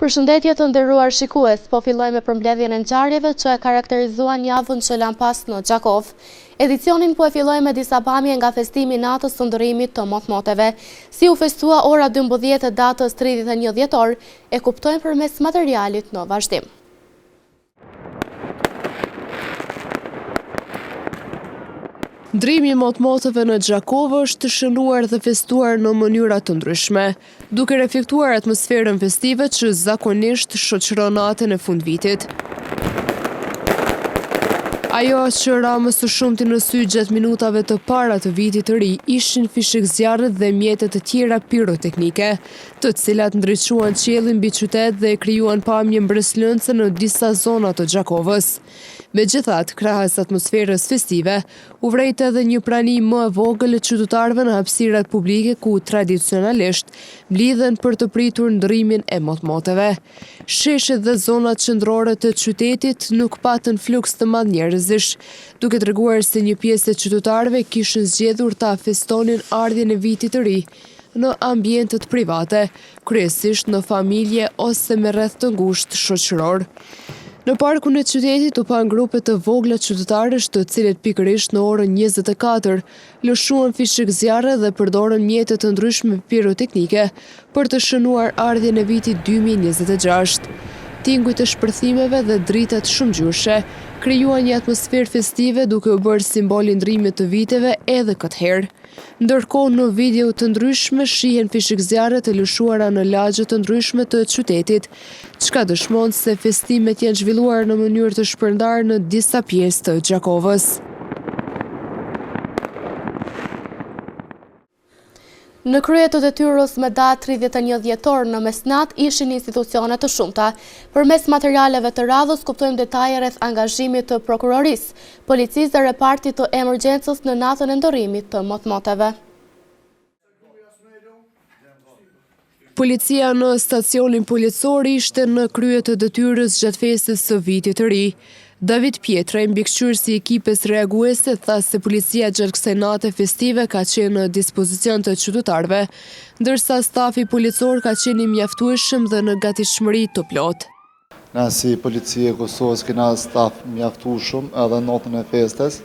Përshëndetje të nderuar shikues, po fillojmë me përmbledhjen e ngjarjeve që e karakterizuan javën që lamë pas në Gjakovë. Edicionin po e fillojmë me disa pamje nga festimi i natës së ndërrimit të motmoteve. Si u festua ora 12 e datës 31 dhjetor, e kuptojmë përmes materialit në vazhdim. Ndrrimi i motmoteve në Gjakovë është shënuar dhe festuar në mënyra të ndryshme, duke reflektuar atmosferën festive që zakonisht shoqëron natën e fundvitit. Ajo që ra më së shumti në sy gjatë minutave të para të vitit të ri ishin fishekzjarret dhe mjete të tjera piroteknike, të cilat ndriçuan qiellin mbi qytet dhe krijuan pamje mbresëlënëse në disa zona të Gjakovës. Megjithatë, krahas atmosferës festive, u vrejt edhe një prani më e vogël e qytetarëve në hapësirat publike ku tradicionalisht mblidhen për të pritur ndërrimin e motmoteve. Sheshet dhe zonat qendrore të qytetit nuk patën fluks të madh njerëzish, duke treguar se një pjesë e qytetarëve kishin zgjedhur ta festonin ardhjen e vitit të ri në ambientet private, kryesisht në familje ose me rreth të ngushtë shoqëror. Në parkun e qytetit u panë grupe të vogla qytetarësh të cilët pikërisht në orën 24 lëshuan fishekzjarre dhe përdorën mjete të ndryshme piroteknike për të shënuar ardhjen e vitit 2026. Tingujt e shpërthimeve dhe dritat shumëngjyrëshe krijuan një atmosferë festive duke u bërë simbol i ndërrimit të viteve edhe këtë herë. Ndërkohë në video të ndryshme shihen fishekzjarre të lëshuara në lagje të ndryshme të qytetit, çka dëshmon se festimet janë zhvilluar në mënyrë të shpërndarë në disa pjesë të Gjakovës. Në krye të detyrës me datë 31 dhjetor në mesnatë ishin institucione të shumta. Përmes materialeve të radhës kuptojmë detaje rreth angazhimit të prokurorisë, Policisë dhe repartit të emergjencës në natën e ndërrimit të motmoteve. Policia në stacionin policor ishte në krye të detyrës gjatë festës së Vitit të Ri. David Pjetraj, mbikëqyrësi i ekipës reaguese, tha se policia gjatë kësaj nate festive ka qenë në dispozicion të qytetarëve, ndërsa stafi policor ka qenë i mjaftueshëm dhe në gatishmëri të plotë. Na si Polici e Kosovës kena staf mjaftueshëm edhe natën e festës,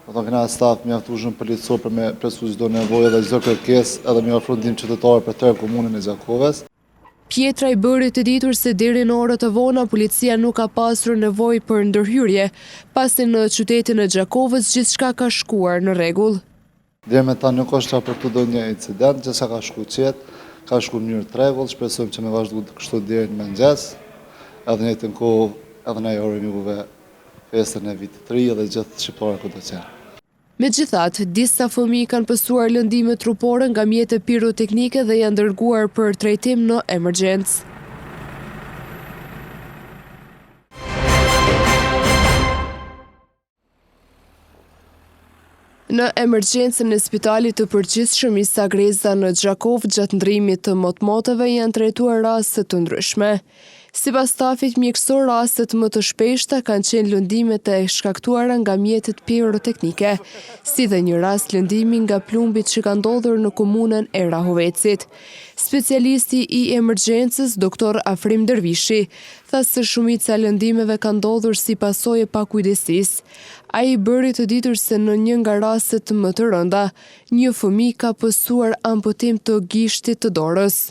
do thonë kena staf mjaftueshëm policor për me plotësu çdo nevojë dhe çdo kërkesë edhe me ofru ndihmë qytetarëve për tërë komunën e Gjakovës. Pjetraj bëri të ditur se deri në orët e vona policia nuk ka pasur nevojë për ndërhyrje, pasi në qytetin e Gjakovës gjithçka ka shkuar në rregull. Deri me tani nuk është raportu ndonjë incident, gjithçka ka shku qetë, ka shku në mënyrë të rregullt, shpresojmë që me vazhdu kështu deri në mëngjes, edhe në njëjtën kohë edhe na i urojmë juve festën e vitit të ri dhe gjithë shqiptarët kudo që janë. Megjithatë, disa fëmijë kanë pësuar lëndime trupore nga mjete piroteknike dhe janë dërguar për trajtim në emergjencë. Në emergjencën e Spitalit të Përgjithshëm Isa Grezda në Gjakovë gjatë ndërrimit të motmoteve janë trajtuar raste të ndryshme. Sipas stafit mjekësor rastet më të shpeshta kanë qenë lëndimet e shkaktuara nga mjetet piroteknike, si dhe një rast lëndimi nga plumbi që ka ndodhur në komunën e Rahovecit. Specialisti i emergjencës, doktor Afrim Dervishi, tha se shumica e lëndimeve ka ndodhur si pasojë e pakujdesisë. Ai bëri të ditur se në një nga rastet më të rënda, një fëmijë ka pësuar amputim të gishtit të dorës.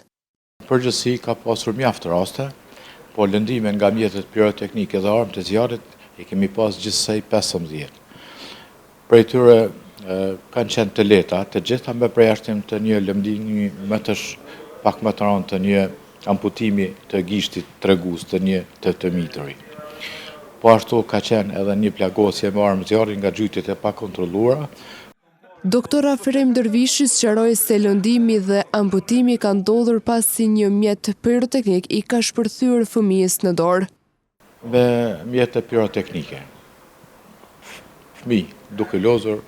Në përgjithësi ka pasur mjaft raste, po lëndime nga mjetet piroteknike dhe armët e zjarrit i kemi pas gjithsej 15. Prej tyre kanë qenë të lehta, të gjitha me përjashtim të një lëndimi më të pak më të rëndë të një amputimi të gishtit tregues të një të të mituri. Po ashtu ka qenë edhe një plagosje me armë zjarri nga gjujtjet e pakontrolluara. Doktor Afrim Dervishi sqaroi se lëndimi dhe amputimi ka ndodhur pasi një mjet piroteknik i ka shpërthyer fëmijës në dorë. Me mjete piroteknike. Fëmijë duke lozur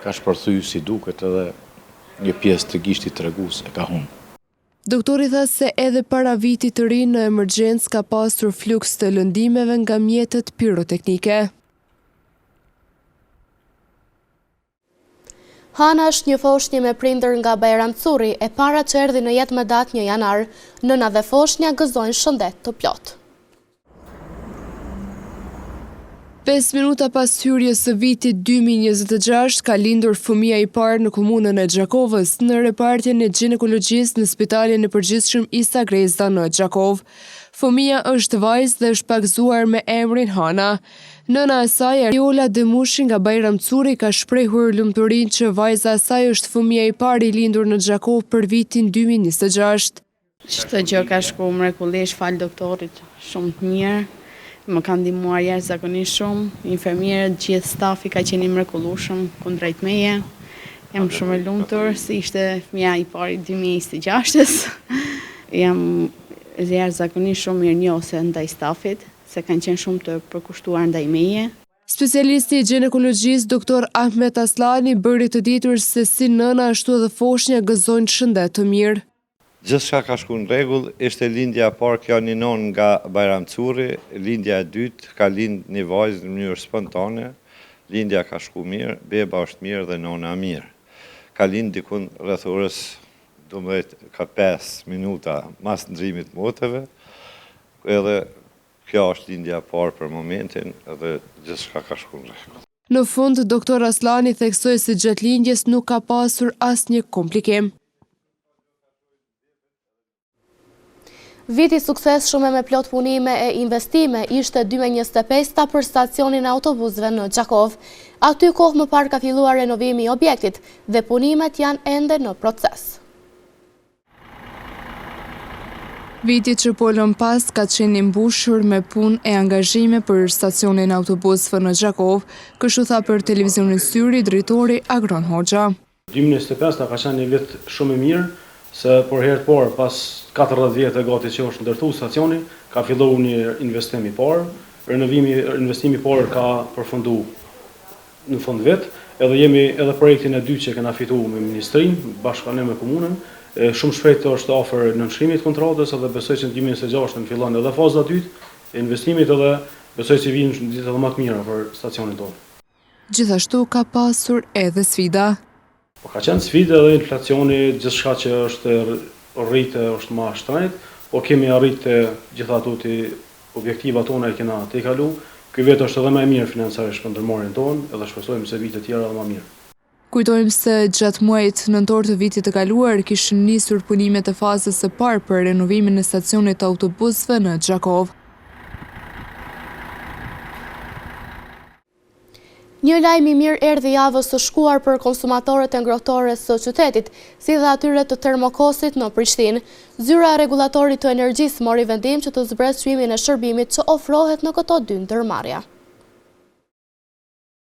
ka shpërthy si duket edhe një pjesë të gishtit tregues e ka humb. Doktori tha se edhe para vitit të ri në emergjencë ka pasur fluks të lëndimeve nga mjetet piroteknike. Hana është një foshnjë me prindër nga Bajram Curri, e para që erdhi në jetë me datë një janar. Nëna dhe foshnja gëzojnë shëndet të plotë. Pesë minuta pas hyrjes së vitit 2026 ka lindur fëmija i parë në komunën e Gjakovës, në repartin e gjinekologjisë në Spitalin e Përgjithshëm Isa Grezda në Gjakovë. Fëmija është vajzë dhe është pagëzuar me emrin Hana. Nëna e saj, Ariola Demushi nga Bajram Curri ka shprehur lumturinë që vajza e saj është fëmija i parë i lindur në Gjakovë për vitin 2026. Çdo gjë ka shku mrekullisht falë doktorit shumë të mirë, më ka ndihmuar jashtëzakonisht shumë, infermierët, gjithë stafi ka qenë i mrekullueshëm kundrejt meje. Jam shumë e lumtur se ishte fëmija i parë i 2026-ës. Jam jashtëzakonisht shumë mirënjohëse ndaj stafit, se kanë qenë shumë të përkushtuar ndaj meje. Specialisti i gjinekologjisë, Doktor Ahmet Asllani bëri të ditur se si nëna ashtu edhe foshnja gëzojnë shëndet të mirë. Gjithçka ka shku në rregull, ishte lindja e parë kjo një nonë nga Bajram Curri, lindja e dytë ka lind një vajzë në mënyrë spontane, lindja ka shku mirë, beba është mirë dhe nona mirë. Ka lind dikun rreth orës 12 ka 5 minuta mas ndrimit moteve, edhe kjo është lindja e parë për momentin dhe gjithçka ka shku në rregull. Në fund, Doktor Asllani theksoi se gjatë lindjes nuk ka pasur asnjë komplikim. Vit i suksesshëm e me plot punime e investime ishte 2025-ta për stacionin e autobusëve në Gjakovë. Aty kohë më parë ka filluar renovimi i objektit dhe punimet janë ende në proces. Viti që po lëmë pas ka qenë i mbushur me punë e angazhime për stacionin e autobusëve në Gjakovë, kështu tha për televizionin Syri drejtori Agron Hoxha. 2025 ka qenë një vit shumë i mirë, se për herë të parë pas 40 vjetë gati që është ndërtu stacioni, ka fillu një investim i parë, renovimi, investimi i parë ka përfundu në fund vit, edhe jemi edhe projektin e dytë që kena fitu me ministrinë, bashkë me komunën, e shumë shpejt është afër nënshkrimit të kontratës edhe besoj që në 2026 në fillon edhe faza e dytë e investimit edhe besoj që vijnë ditë edhe më të mira për stacionin tonë. Gjithashtu ka pasur edhe sfida. Po ka qenë sfidë edhe inflacioni, gjithçka që është rritë është ma shtrenjtë, po kemi arrit të gjitha ato të objektivat tona i kena tejkalu. Ky vit është edhe më e mirë financiarisht për ndërmarrjen tonë, edhe shpresojmë se vitet tjera edhe më mirë. Kujtojmë se gjatë muajit nëntor të vitit të kaluar kishin nisur punimet e fazës së parë për renovimin e stacionit të autobusëve në Gjakovë. Një lajm i mirë erdhi javës së shkuar për konsumatorët e ngrohtores së qytetit, si dhe atyre të termokosit në Prishtinë. Zyra e rregullatorit të energjisë mori vendim që të zbresë çmimin e shërbimit që ofrohet në këto dy ndërmarrje.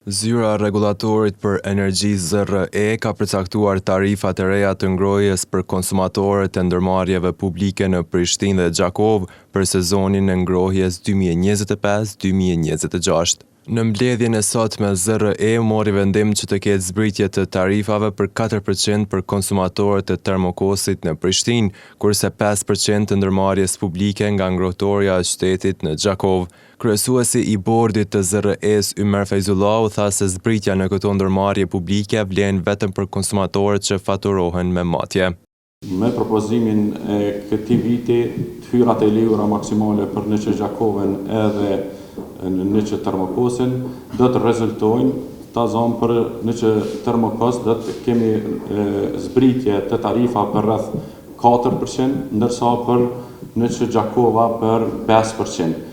Zyra e rregullatorit për energji ZRRE ka përcaktuar tarifat e reja të ngrohjes për konsumatorët e ndërmarrjeve publike në Prishtinë dhe Gjakovë për sezonin e ngrohjes 2025-2026. Në mbledhjen e sotme ZRRE mori vendim që të ketë zbritje të tarifave për 4% për konsumatorët e termokosit në Prishtinë, kurse 5% të ndërmarrjes publike nga ngrohtorja e qytetit në Gjakovë. Kryesuesi i bordit të ZRRE-së Ymer Fejzullahu tha se zbritja në këto ndërmarrje publike vlen vetëm për konsumatorët që faturohen me matje. Me propozimin e këtij viti, të hyrat e lejuara maksimale për NQ Gjakovën edhe NQ Termokosin do të rezultojnë, ta zomë për NQ Termokos do të kemi zbritje të tarifa për rreth 4%, ndërsa për NQ Gjakova për 5%.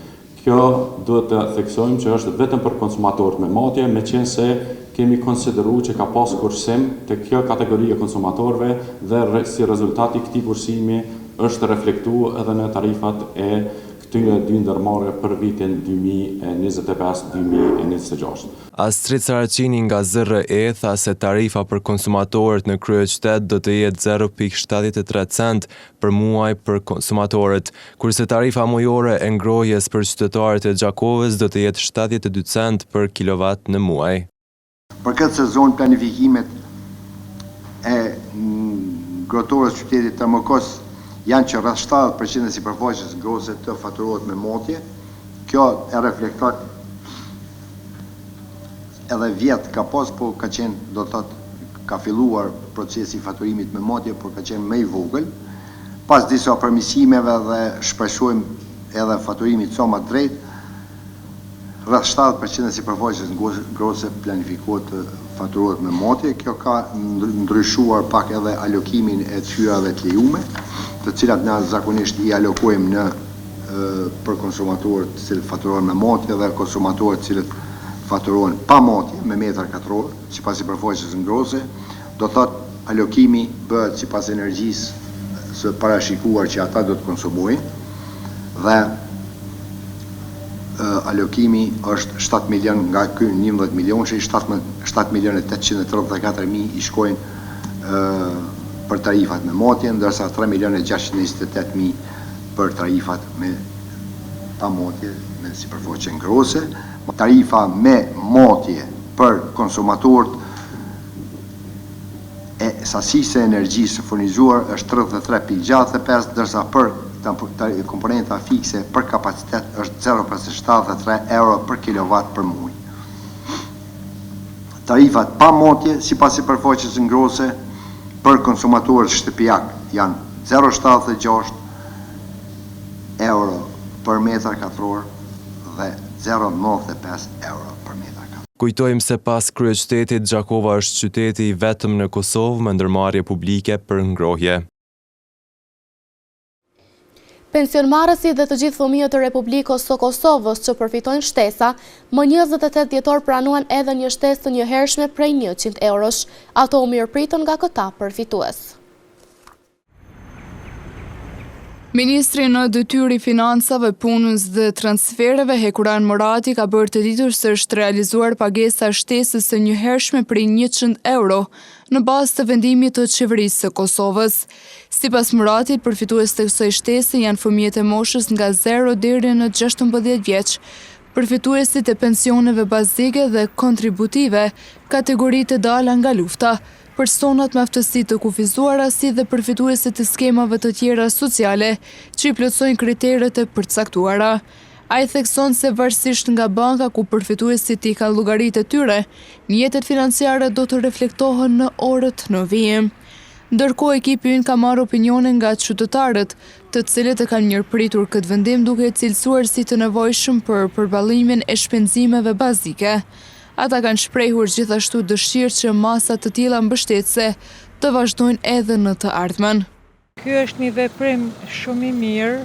Kjo duhet të theksojmë që është vetëm për konsumatorët me matje, meqenëse kemi konsideru që ka pas kursim te kjo kategori e konsumatorëve dhe si rezultat i këtij kursimi është reflektu edhe në tarifat e këtyre dy ndërmarrjeve për vitin 2025, 2026. Astrit Saraçini nga ZRRE tha se tarifa për konsumatorët në kryeqytet do të jetë 0.73 cent për muaj për konsumatorët, kurse tarifa mujore e ngrohjes për qytetarët e Gjakovës do të jetë 72 cent për kilovat në muaj. Për këtë sezon planifikimet e ngrohtores qytetit Termokos janë që rreth 70% e sipërfaqes ngrohëse të faturohet me matje. Kjo e reflekton edhe vjet ka pas, po ka qenë, do të thotë, ka filluar procesi i faturimit me matje, por ka qenë më i vogël. Pas disa përmirësimeve dhe shpresojmë edhe faturimit sa më të drejtë, rreth 70 për qind e sipërfaqes ngrohëse planifikohet të faturohet me matje. Kjo ka ndryshuar pak edhe alokimin e të hyrave të lejume, të cilat na zakonisht i alokojmë në për konsumatorët të cilët faturohen me matje dhe konsumatorët të cilët faturohen pa matje me metër katror, sipas sipërfaqes ngrohëse, do të thotë alokimi bëhet sipas energjisë së parashikuar që ata do të konsumojnë dhe alokimi është 7 milion nga ky 11 milionëshi, 7 milion e 834 mijë i shkojnë për tarifat me matje, ndërsa 3 milion e 628 mijë për tarifat me pa matje me sipërfaqe ngrohëse. Tarifa me matje për konsumatorët e sasisë së energjisë së furnizuar është 33.65, ndërsa për komponenta fikse për kapacitet është 0.73 euro për kilovat për muaj. Tarifat pa matje sipas sipërfaqes ngrohëse për konsumatorët shtëpiak janë 0.76 euro për metër katror dhe 0.95 euro për metër katror. Kujtojmë se pas kryeqytetit, Gjakova është qyteti i vetëm në Kosovë me ndërmarrje publike për ngrohje. Pensionmarrësit dhe të gjithë fëmijët të Republikës së Kosovës që përfitojnë shtesa, më 28 dhjetor pranuan edhe një shtesë të njëhershme prej 100 eurosh. Ato u mirëpritën nga këta përfitues. Ministri në detyrë i Financave, Punës dhe Transfereve, Hekuran Murati ka bërë të ditur se është realizuar pagesa e shtesës së njëhershme prej 100 euro në bazë të vendimit të Qeverisë së Kosovës. Sipas Muratit, përfitues të kësaj shtese janë fëmijët e moshës nga 0 deri në 16 vjeç, përfituesit e pensioneve bazike dhe kontributive, kategoritë e dala nga lufta, personat me aftësi të kufizuara si dhe përfituesit e skemave të tjera sociale që i plotësojnë kriteret e përcaktuara. Ai thekson se varësisht nga banka ku përfituesit i kanë llogaritë e tyre, mjetet financiare do të reflektohen në orët në vijim. Ndërkohë ekipi ynë ka marrë opinione nga qytetarët, të cilët e kanë mirëpritur këtë vendim duke e cilësuar si të nevojshëm për përballimin e shpenzimeve bazike. Ata kanë shprehur gjithashtu dëshirë që masa të tilla mbështetëse të vazhdojnë edhe në të ardhmen. Ky është një veprim shumë i mirë,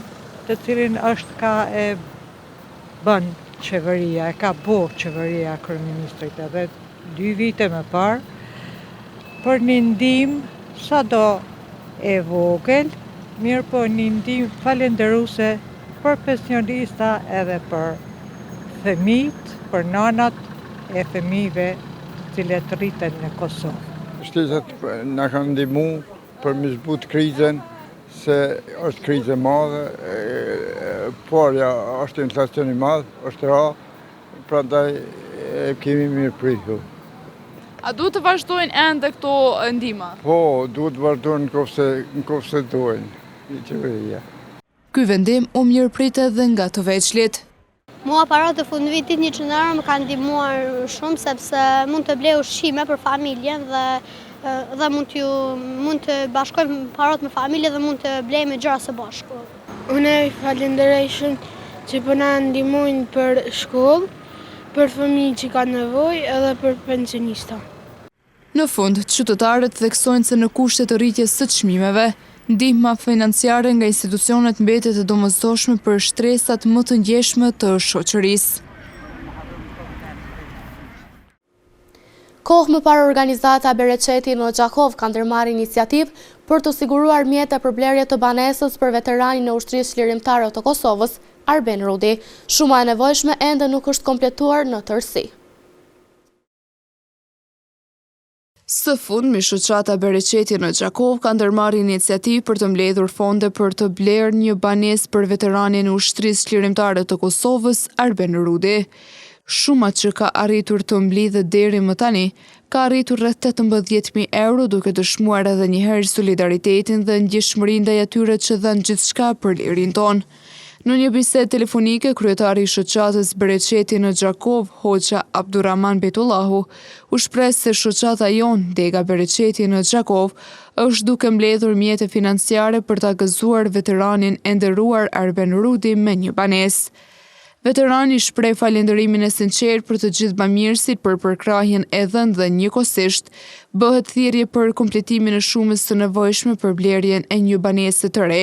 të cilin është ka e bën qeveria, e ka bo qeveria e kryeministrit edhe dy vite më parë, për një ndihmë sado e vogël, mirëpo një ndihmë falenderuse për pensionista edhe për fëmijët, për nanat e fëmijëve të cilët rriten në Kosovë. Shtesat na kanë ndihmu për me zbut krizën, se është krizë e madhe, parja është inflacion i madh, është ra, prandaj e kemi mirëpritur. A duhet të vazhdojnë ende këto ndihma? Po, duhet të vazhdojnë në qoftë se dojnë, qeveria. Ky vendim u mirëprit edhe nga të vegjlit. Mua paratë e fundvitit 100 euro më kanë ndihmuar shumë sepse mund të blej ushqime për familjen dhe dhe mund t'ju mund të bashkojmë paratë me familje dhe mund të blejmë gjëra së bashku. Unë i falenderoj shumë që po na ndihmojnë për shkollë, për fëmijë që kanë nevojë edhe për pensionista. Në fund, qytetarët theksojnë se në kushte të rritjes së çmimeve, ndihma financiare nga institucionet mbetet e domosdoshme për shtresat më të ndjeshme të shoqërisë. Kohë më parë organizata Bereqeti në Gjakovë ka ndërmarrë iniciativë për të siguruar mjete për blerje të banesës për veteranin e Ushtrisë Çlirimtare të Kosovës, Arben Rudi. Shuma e nevojshme ende nuk është kompletuar në tërësi. Së fundmi, shoqata Bereqeti në Gjakovë ka ndërmarrë iniciativë për të mbledhur fonde për të blerë një banesë për veteranin e Ushtrisë Çlirimtare të Kosovës, Arben Rudi. Shuma që ka arritur të mblidhet deri më tani, ka arritur rreth 18.000 euro duke dëshmuar edhe njëherë solidaritetin dhe ndjeshmërinë ndaj atyre që dhanë gjithçka për lirinë tonë. Në një bisedë telefonike, kryetari i shoqatës Bereqeti në Gjakovë, Hoxha Abdurrahman Bejtullahu, u shpreh se shoqata jonë, dega Bereqeti në Gjakovë, është duke mbledhur mjete financiare për ta gëzuar veteranin e nderuar Arben Rudi me një banesë. Veterani shpreh falënderimin e sinqertë për të gjithë bamirësit për përkrahjen e dhënë dhe njëkohësisht bëhet thirrje për kompletimin e shumës së nevojshme për blerjen e një banese të re,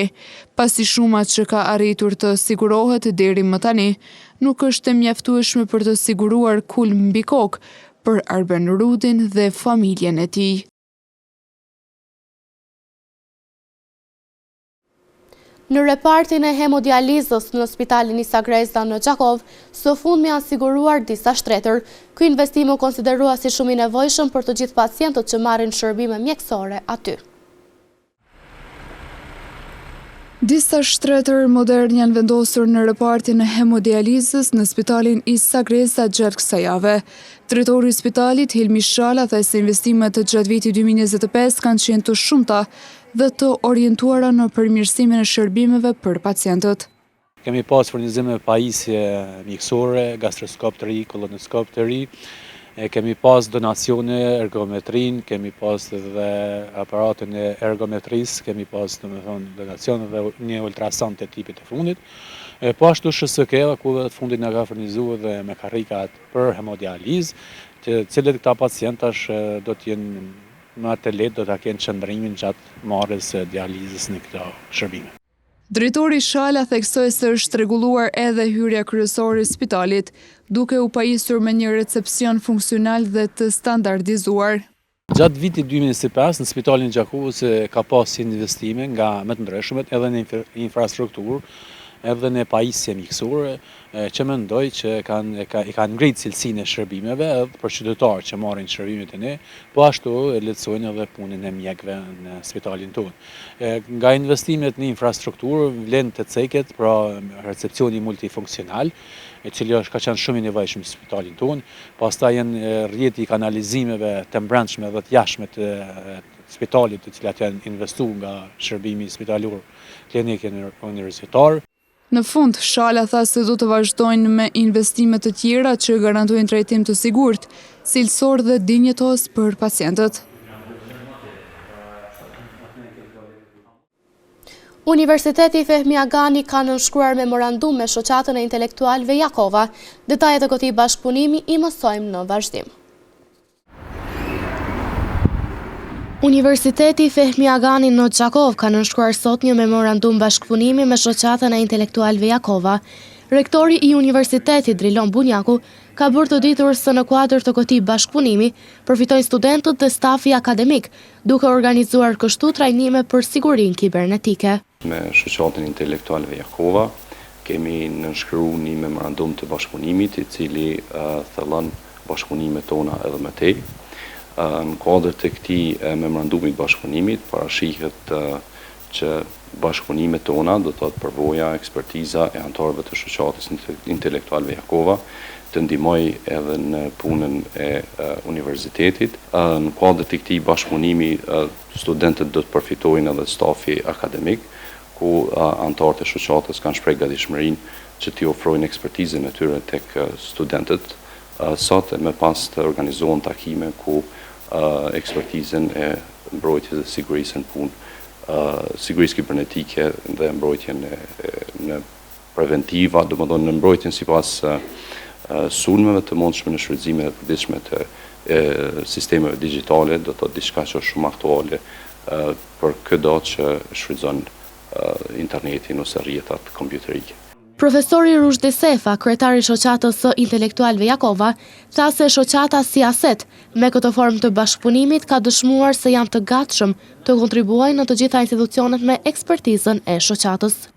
pasi shuma që ka arritur të sigurohet deri më tani nuk është e mjaftueshme për të siguruar kulm mbi kokë për Arben Rudin dhe familjen e tij. Në repartin e hemodializës në spitalin Isa Grezda në Gjakovë, së fundmi janë siguruar disa shtretër. Ky investim u konsiderua si shumë i nevojshëm për të gjithë pacientët që marrin shërbime mjekësore aty. Disa shtretër modernë janë vendosur në repartin e hemodializës në spitalin Isa Grezda gjatë kësaj jave. Drejtori i spitalit, Hilmi Shala, tha se investimet gjatë vitit 2025 kanë qenë të shumta dhe të orientuara në përmirësimin e shërbimeve për pacientët. Kemi pas furnizim me pajisje mjekësore, gastroskop të ri, kolonoskop të ri, kemi pas donacione, ergometrin, kemi pas dhe aparatin e ergometrisë, kemi pas domethënë donacion dhe një ultrason të tipit të fundit. E po ashtu SHSK-ja kohëve të fundit na ka furnizu edhe me karrikat për hemodializë, të cilët këta pacientë tash do të jenë Më të lehtë do ta kenë qëndrimin gjatë marrjes së dializës në këto shërbime. Drejtori Shala theksoi se është rregulluar edhe hyrja kryesore e spitalit, duke u pajisur me një recepsion funksional dhe të standardizuar. Gjatë vitit 2025 në Spitalin e Gjakovës ka pas investime nga më të ndryshmet edhe në infrastrukturë, edhe në pajisje mjekësore, që mendoj që kanë e kanë ngritë cilësinë e shërbimeve edhe për qytetarët që marrin shërbime te ne, po ashtu e lehtësojnë edhe punën e mjekëve në spitalin tonë. Nga investimet në infrastrukturë vlen të ceket, pra recepcioni multifunksional, i cili është ka qenë shumë i nevojshëm në spitalin tonë, pastaj janë rrjeti i kanalizimeve të mbrendshme dhe të jashtme të spitalit, të cilat janë investu nga shërbimi spitalor klinik universitar. Në fund, Shala tha se do të vazhdojnë me investime të tjera që garantojnë trajtim të sigurt, cilësor dhe dinjitoz për pacientët. Universiteti Fehmi Agani ka nënshkruar memorandum me Shoqatën e Intelektualëve Jakova. Detajet e këtij bashkëpunimi i mësojmë në vazhdim. Universiteti Fehmi Agani në Gjakovë ka nënshkruar sot një memorandum bashkëpunimi me Shoqatën e Intelektualëve Jakova. Rektori i Universitetit, Drilon Bunjaku, ka bërë të ditur se në kuadër të këtij bashkëpunimi përfitojnë studentët dhe stafi akademik, duke organizuar kështu trajnime për sigurinë kibernetike. Me Shoqatën e Intelektualëve Jakova kemi nënshkru një memorandum të bashkëpunimit i cili thellon bashkëpunimet tona edhe më tej. Në kuadër të këtij memorandumi të bashkëpunimit parashihet që bashkëpunimet tona, do të thotë përvoja, ekspertiza e anëtarëve të Shoqatës Intelektualëve Jakova të ndihmojë edhe në punën e universitetit. Në kuadër të këtij bashkëpunimi Studentët do të përfitojnë edhe stafi akademik, ku anëtarët e shoqatës kanë shpreh gatishmërinë që t'i ofrojnë ekspertizën e tyre tek studentët sot e më pas të organizohen takime ku ekspertizën e mbrojtjes dhe sigurisë në punë, sigurisë kibernetike dhe mbrojtjen në preventiva, domethënë në mbrojtjen sipas sulmeve të mundshme në shfrytëzimin e përditshme të sistemeve digjitale, do të thotë diçka që është shumë aktuale për këdo që shfrytëzon internetin ose rrjetat kompjuterike. Profesori Ruzhdi Sefa, kryetar i Shoqatës së Intelektualëve Jakova, tha se shoqata si aset, me këtë formë të bashkëpunimit ka dëshmuar se janë të gatshëm të kontribuojnë në të gjitha institucionet me ekspertizën e shoqatës.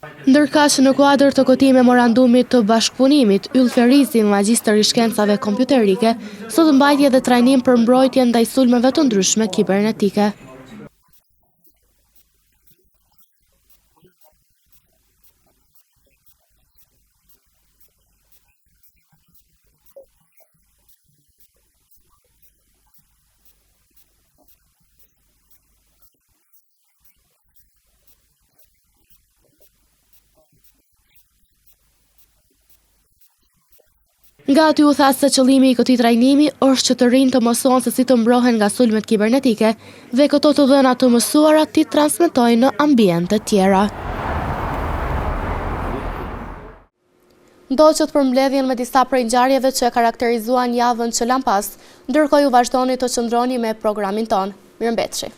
Ndërkaq, në kuadër të këtij memorandumi të bashkëpunimit, Yll Ferizi, magjistër i shkencave kompjuterike, sot mbajti edhe trajnim për mbrojtjen ndaj sulmeve të ndryshme kibernetike. Nga aty u tha se qëllimi i këtij trajnimi është që të rinjtë të mësohen se si të mbrohen nga sulmet kibernetike dhe këto të dhëna të mësuara t'i transmetojnë në ambiente tjera. Ndoqët përmbledhjen me disa prej ngjarjeve që e karakterizuan javën që lamë pas, ndërkohë ju vazhdoni të qëndroni me programin tonë. Mirëmbetshi!